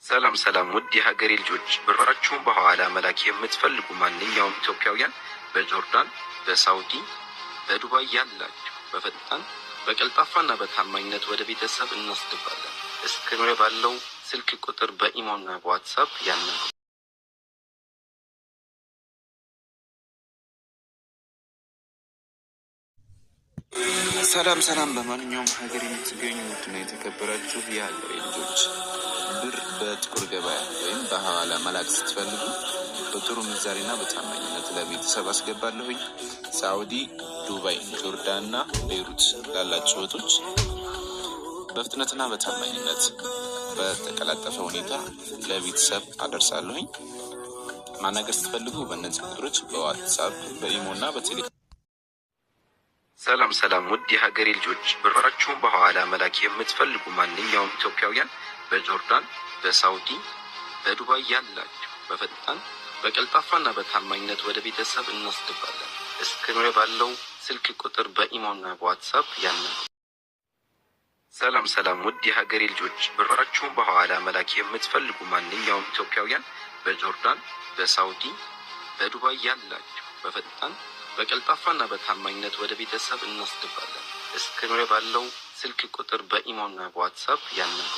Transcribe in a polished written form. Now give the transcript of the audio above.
ሰላም ሰላም ውድ የሀገሬ ልጆች፣ ብራችሁን በሐዋላ መላክ የምትፈልጉ ማንኛውም ኢትዮጵያውያን በጆርዳን፣ በሳውዲ፣ በዱባይ ያላችሁ በፈጣን፣ በቀልጣፋና በታማኝነት ወደ ቤተሰብ እናስገባለን። እስክሪኑ ላይ ባለው ስልክ ቁጥር በኢሞና በዋትሳፕ ያናግሩ። ሰላም ሰላም፣ በማንኛውም ሀገር የምትገኙ ውድና የተከበራችሁ የሀገሬ ልጆች፣ ብር በጥቁር ገበያ ወይም በሐዋላ መላክ ስትፈልጉ በጥሩ ምንዛሬና በታማኝነት ለቤተሰብ አስገባለሁኝ። ሳዑዲ፣ ዱባይ፣ ጆርዳንና ቤይሩት ላላችሁ እህቶች በፍጥነትና በታማኝነት በተቀላጠፈ ሁኔታ ለቤተሰብ አደርሳለሁኝ። ማናገር ስትፈልጉ በእነዚህ ቁጥሮች በዋትሳፕ፣ በኢሞ እና በቴሌ ሰላም ሰላም ውድ የሀገሬ ልጆች፣ ብራችሁን በሐዋላ መላክ የምትፈልጉ ማንኛውም ኢትዮጵያውያን በጆርዳን፣ በሳውዲ፣ በዱባይ ያላችሁ በፈጣን፣ በቀልጣፋና በታማኝነት ወደ ቤተሰብ እናስገባለን። እስክሪኑ ላይ ባለው ስልክ ቁጥር በኢሞና በዋትሳፕ ያናግሩ። ሰላም ሰላም ውድ የሀገሬ ልጆች፣ ብራችሁን በሐዋላ መላክ የምትፈልጉ ማንኛውም ኢትዮጵያውያን በጆርዳን፣ በሳውዲ፣ በዱባይ ያላችሁ በፈጣን፣ በቀልጣፋና በታማኝነት ወደ ቤተሰብ እናስገባለን። እስክሪኑ ላይ ባለው ስልክ ቁጥር በኢሞና በዋትሳፕ ያናግሩ።